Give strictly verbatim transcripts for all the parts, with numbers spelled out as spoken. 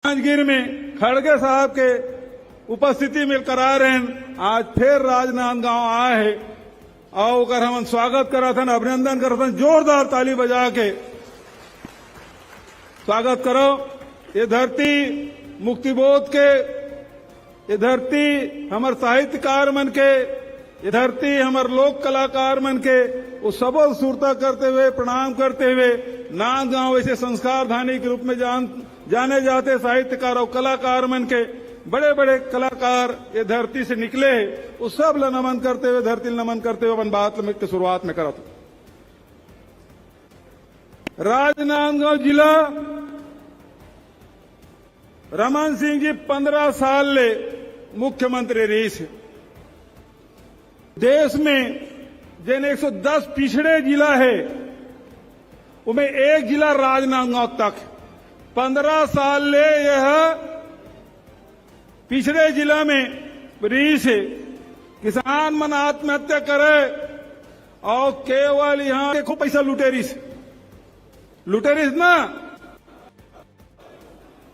राजगीर में खड़गे साहब के उपस्थिति में करा रहे हैं। आज फिर राजनांदगांव आए हैं और ओकर हमन स्वागत करत हन, अभिनंदन करत हन, जोरदार ताली बजा के स्वागत करो। ये धरती मुक्तिबोध के, ये धरती हमर साहित्यकार मन के, ये धरती हमर लोक कलाकार मन के, वो सबो सुरता करते हुए, प्रणाम करते हुए, नांदगांव ऐसे संस्कार धानी के रूप में जान जाने जाते साहित्यकार और कलाकार मन के बड़े बड़े कलाकार ये धरती से निकले हे, वो सब ला नमन करते हुए, धरती ला नमन करते हुए अपन बात में के शुरुआत में करत हूं। राजनांदगांव जिला, रमन सिंह जी पंद्रह साल ले मुख्यमंत्री रहिस हे। देश में जेन एक सौ दस पिछड़े जिला हे, उमें एक जिला राजनांदगांव तक। पंद्रह साल ले यह पिछड़े जिला में रहिस हे। किसान मन आत्महत्या करे और केवल यहां देखो पैसा लुटे रहिस, लुटे रहिस ना।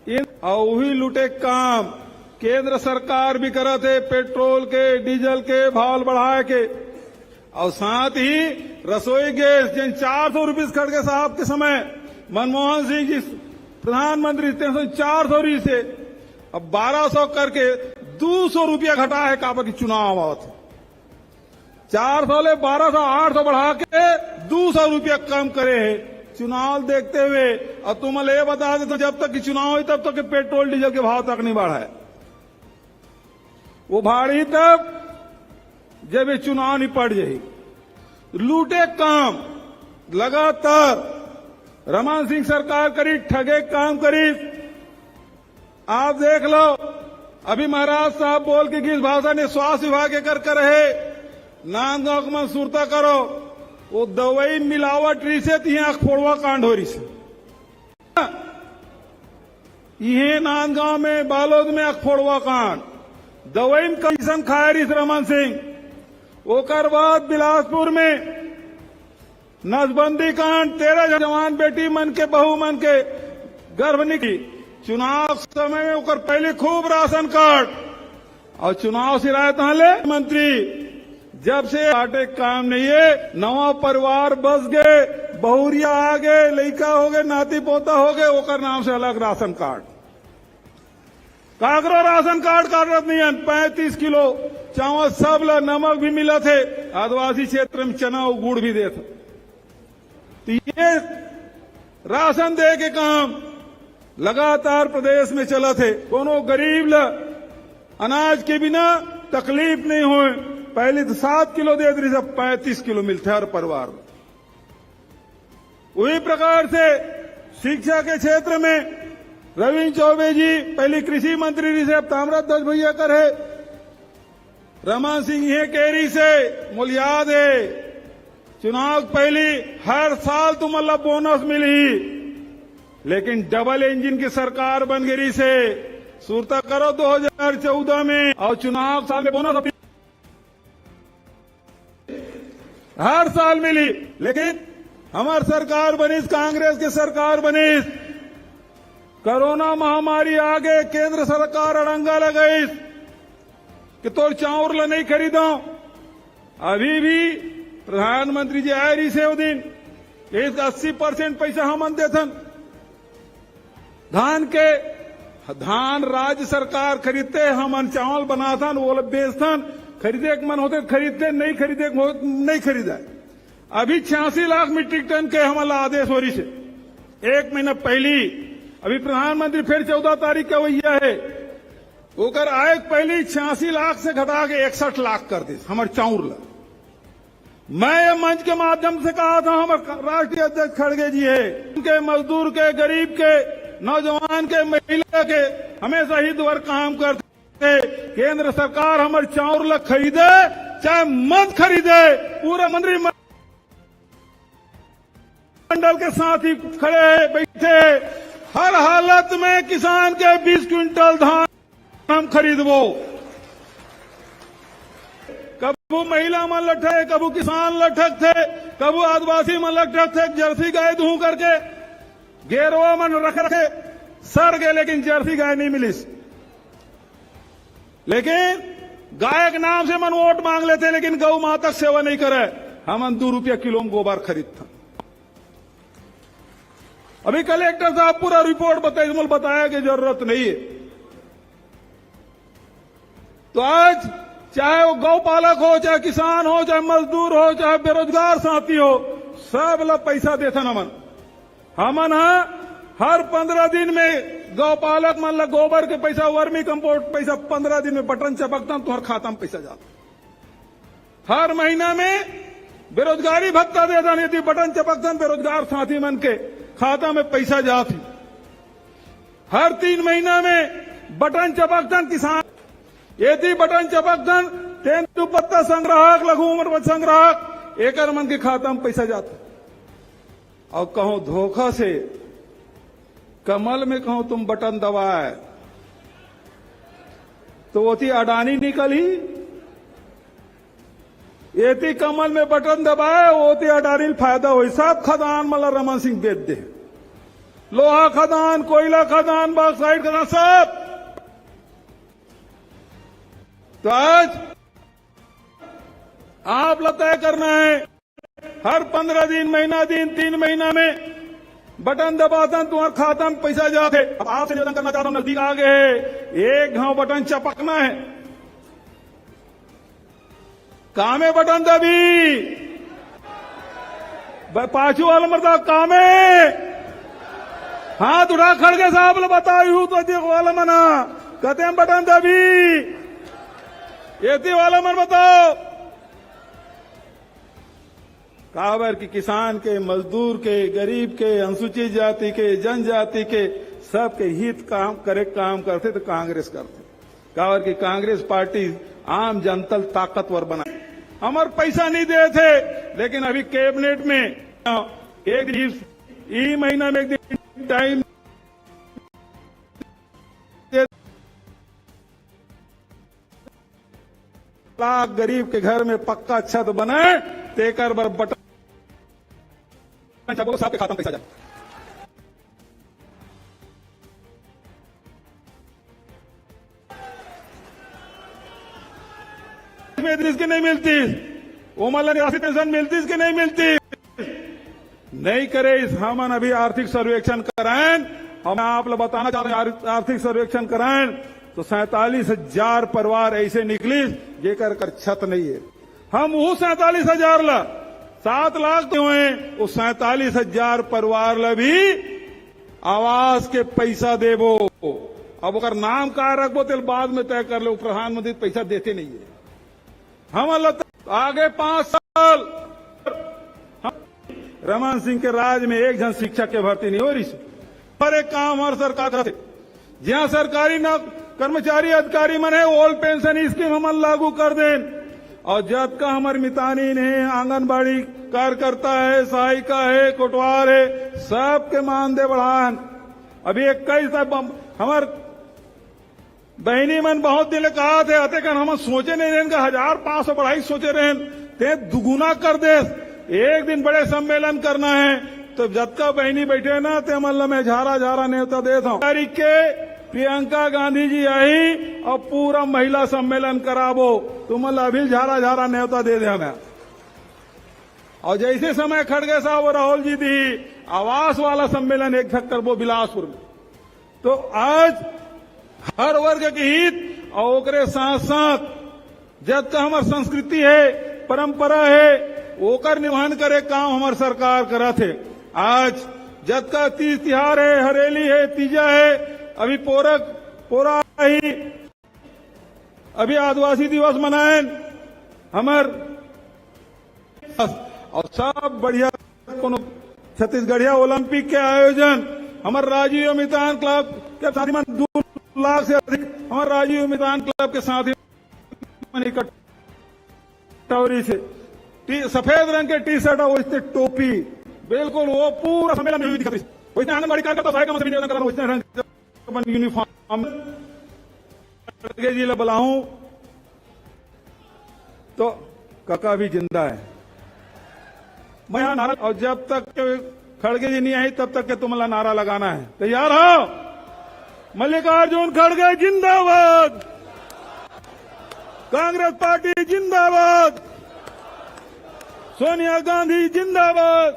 इन अउ उही लुटे काम केंद्र सरकार भी करत हे, पेट्रोल के, डीजल के भाव बढ़ाए के, और साथ ही रसोई गैस, जिन चार सौ रुपये खड़गे साहब के समय, मनमोहन सिंह जी प्रधानमंत्री, तेन समय चार सौ रहिस हे, अब बारह सौ करके दो सौ रुपया घटा हे, काबर कि चुनाव आवत हे। चार सौ ले बारह सौ, आठ सौ बढ़ा के दो सौ रुपया कम करे हे चुनाव देखते हुए। और तुम ले बता दे, तो जब तक कि चुनाव होही, तब तक कि पेट्रोल डीजल के भाव तक नहीं बढ़ा हे। वो भाड़ी तब, जब ये चुनाव निपट जाही। लूटे काम लगातार रमन सिंह सरकार करी, ठगे काम करी। आप देख लो, अभी महाराज साहब बोल के गिस भाषण में स्वास्थ्य विभाग एकर करे हे, नांदगांव के मन सुरता करो, वो दवाई मिलावट रहिस हे, तिहे अखफोड़वा कांड हो रहिस हे। इहे नांदगांव में, बालोद में अखफोड़वा कांड, दवाई में कइसन खाए रहिस रमन सिंह। ओकर बाद बिलासपुर में नसबंदी कांड, तेरह जवान बेटी मन के, बहू मन के गर्भ निकली। चुनाव समय में ओकर पहले खूब राशन कार्ड, और चुनाव सिराए तहाँ ले मंत्री। जब से काटे काम नहीं हे, नवा परिवार बस गे, बहुरिया आ गे, लइका हो गे, नाती पोता हो गे, ओकर नाम से अलग राशन कार्ड। काकरो राशन कार्ड काटत नहीं हे। पैंतीस किलो चावल, सब ला नमक भी मिलत हे, आदिवासी क्षेत्र में चना और गुड़ भी देत हे। तो ये राशन दे के काम लगातार प्रदेश में चलत हे। कोनो गरीब ला अनाज के बिना तकलीफ नहीं होय। पहले तो सात किलो देत रहिस, अब पैंतीस किलो मिलथे हर परिवार में। उही प्रकार से शिक्षा के क्षेत्र में रविंद्र चौबे जी पहले कृषि मंत्री रहिस हे, अब ताम्रध्वज भैया कर हे। रमन सिंह इहे कहे रहिस हे, मोला याद हे, चुनाव के पहली हर साल तुमन ला बोनस मिलही, लेकिन डबल इंजन के सरकार बन गे रहिस हे। सुरता करो दो हज़ार चौदह में, और चुनाव साल में बोनस हर साल मिली, लेकिन हमर सरकार बनिस, कांग्रेस के सरकार बनिस, कोरोना महामारी आ गे, केंद्र सरकार अड़ंगा लगाइस कि तोर चाउर ला नहीं खरीदो। अभी भी प्रधानमंत्री जी आए रहिस हे वो दिन, इस अस्सी परसेंट पैसा हमन देथन। धान के, धान राज्य सरकार खरीदथे, हमन चावल बनाथन, वो लोग बेचथन। खरीदे के मन होथे खरीदथे, नहीं खरीदे के हो-, नहीं खरीदय। अभी छियासी लाख मीट्रिक टन के हमन ला आदेश हो रहिस हे एक महीना पहली। अभी प्रधानमंत्री फिर चौदह तारीख के अवइया हे, ओकर आए के पहली छियासी लाख से घटा के इकसठ लाख कर दिस हमर चाउर ला। मैं ये मंच के माध्यम से कहा था, हमर राष्ट्रीय अध्यक्ष खड़गे जी हे, उनके मजदूर के, गरीब के, नौजवान के, महिला के, हमेशा हित बर काम करथे। केंद्र सरकार हमर चाउर ला खरीदे चाहे मत खरीदे, पूरा मंत्रिमंडल के साथ ही खड़े हे, बैठे हे। हर हालत में किसान के बीस क्विंटल धान हम खरीदबो। कभू महिला मन ला ठगथे, कभू किसान ला ठगथे, कभू आदिवासी मन ला ठगथे, जर्सी गाय दूहूं करके गेरवा मन रख रखे, सर गए, लेकिन जर्सी गाय नहीं मिलिस। लेकिन गाय के नाम से मन वोट मांग लेथे, लेकिन गौ माता के सेवा नहीं करे। हमन दू रुपया किलो में गोबर खरीदथन। अभी कलेक्टर साहब पूरा रिपोर्ट बताई, मोला बताए के जरूरत नहीं है। तो आज चाहे वो गौ पालक हो, चाहे किसान हो, चाहे मजदूर हो, चाहे बेरोजगार साथी हो, सब ला पैसा देथन हमन। हमन ह हर पंद्रह दिन में गौ पालक मन ला गोबर के पैसा, वर्मी कंपोस्ट पैसा पंद्रह दिन में बटन चपकथन, तुम्हर खाता में पैसा जात। हर महीना में बेरोजगारी भत्ता देथन, यदि बटन चपकथन बेरोजगार साथी मन के खाता में पैसा जात ही। हर तीन महीना में बटन चपकथन किसान, यदि बटन चपकथन तेंदूपत्ता संग्राहक, लघु उम्र संग्राहक, एकर मन के खाता में पैसा जात। अउ कहूं धोखा से कमल में कहूं तुम बटन दबाए, तो ओती अडानी निकलही, एती कमल में बटन दबाए, ओती अडानी ल फायदा होही। सब खदान मन ला रमन सिंह बेच दे, लोहा खदान, कोयला खदान, बॉक्साइट खदान, सब। तो आज आप ला तय करना है, हर पंद्रह दिन, महीना दिन, तीन महीना में बटन दबाथन, तुम्हर खाता में पैसा जाथे। अब आपसे निवेदन करना चाहता हूं, नजदीक आ गए, एक घाव बटन चपकना है। कामे बटन दबी, ब-, पाछू वाला मन बताओ, कामे। हाथ उठा, खड़गे साहब ला बताओ, यू तो देख वाला मना, कते में बटन दबी, एती वाला मन बताओ। काबर कि किसान के, मजदूर के, गरीब के, अनुसूचित जाति के, जनजाति के, सबके हित काम करे, काम करथे तो कांग्रेस करथे। काबर कि कांग्रेस पार्टी आम जनता ल ताकतवर बनाए। हमर पैसा नहीं देथे, लेकिन अभी कैबिनेट में एक दिन, ई महीना में एक दिन टाइम दे लाख गरीब के घर में पक्का छत बने, तेकर बर बटन सबो सबके खाता में पैसा जाए। में मिलतिस कि नहीं मिलतिस, ओमन ला निराश्री पेंशन मिलतिस कि नहीं मिलतिस? नहीं करे। इस हमन अभी आर्थिक सर्वेक्षण कराएन, हम आप ला बताना चाहते हैं, आर-, आर्थिक सर्वेक्षण कराएन तो सैंतालीस हजार परिवार ऐसे निकलिस जेकर कर छत नहीं है। हम वो सैंतालीस हजार ला, सात लाख तो हुए, वो सैंतालीस हजार परिवार ला भी आवास के पैसा देबो। अब ओकर नाम का रखबो, तेल बाद में तय कर ले, वो प्रधानमंत्री पैसा देते नहीं है। हमन ल त-, आगे पांच साल हम, रमन सिंह के राज में एक झन शिक्षक के भर्ती नहीं हो रही। हर एक काम हर सरकार करत हे। जिहां सरकारी न-, कर्मचारी अधिकारी मन हे, ओल्ड पेंशन स्कीम हमन लागू कर देन। और जतका हमर मितानिन हे, आंगनबाड़ी कार्यकर्ता हे, सहायिका हे, कोटवार हे, सबके मानदेय बढ़ान। अभी इक्कीस तक बम-, हमर बहिनी मन बहुत दिन ले कहा थे, अतेकन हमन सोचे नहीं रहेन का हजार पांच सौ बढ़ाई सोचे रहेन, ते दुगुना कर दे। एक दिन बड़े सम्मेलन करना है, तो जतका बहिनी बैठे ना, ते मन ल मैं झारा झारा नेवता देत हूं। तारीख के प्रियंका गांधी जी आई और पूरा महिला सम्मेलन कराबो, तुमन ल अभी झारा झारा नेवता दे दे हमें। और जैसे समय खड़गे साहब और राहुल जी दी आवास वाला सम्मेलन एक झक करबो बिलासपुर में, तो आज हर वर्ग के हित और ओकरे साथ साथ जतका हमर संस्कृति है, परंपरा है, ओकर निर्वहन करे काम हमर सरकार करत हे। आज जतका तीज तिहार है, हरेली है, तीजा है, अभी पोरक पोरा ही, अभी आदिवासी दिवस मनाएन हमर, और सब बढ़िया कोनो छत्तीसगढ़िया ओलंपिक के आयोजन हमर राजीव मितान क्लब के साथी मन दो लाख से अधिक हमर राजीव मितान क्लब के साथी मन इकट्ठा हो रही से टी-, सफेद रंग के टी शर्ट और वैसे टोपी, बिल्कुल वो पूरा सम्मेलन में दिखत रही। वैसे आंगनबाड़ी कार्यकर्ता सहायिका मन से भी निवेदन करना, वैसे रंग अपन यूनिफॉर्म खड़गे जी ला बुलाऊं तो कका भी जिंदा है। मैं यहाँ नारा, और जब तक के खड़गे जी नहीं आई तब तक के तुमला नारा लगाना है। तैयार हो? मल्लिकार्जुन खड़गे जिंदाबाद, कांग्रेस पार्टी जिंदाबाद, सोनिया गांधी जिंदाबाद,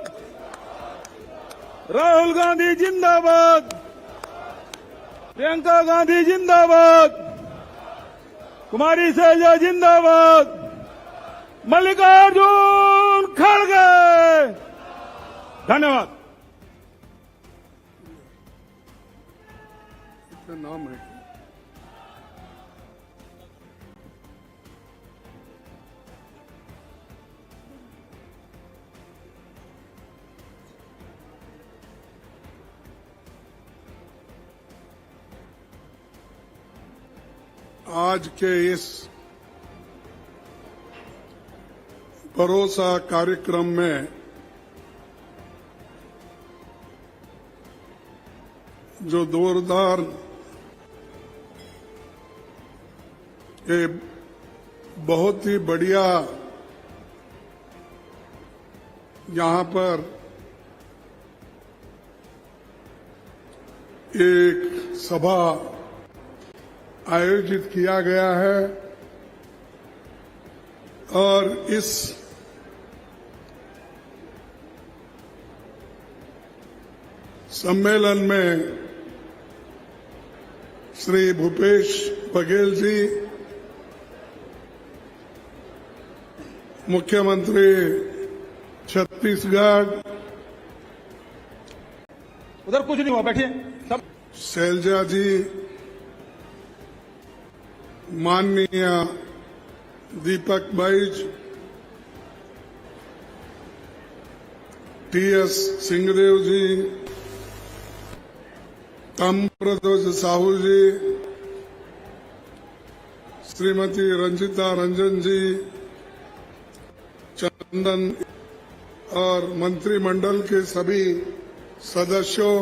राहुल गांधी जिंदाबाद, प्रियंका गांधी जिंदाबाद, कुमारी शैलजा जिंदाबाद, मल्लिकार्जुन खड़गे। धन्यवाद। इसका नाम है। आज के इस भरोसा कार्यक्रम में जो जोरदार, ये बहुत ही बढ़िया, यहाँ पर एक सभा आयोजित किया गया है और इस सम्मेलन में श्री भूपेश बघेल जी, मुख्यमंत्री छत्तीसगढ़, उधर कुछ नहीं हुआ, बैठिए सब। शैलजा जी, माननीय दीपक बैज, टीएस सिंहदेव जी, ताम्रध्वज साहू जी, श्रीमती रंजिता रंजन जी, चंदन और मंत्रिमंडल के सभी सदस्यों,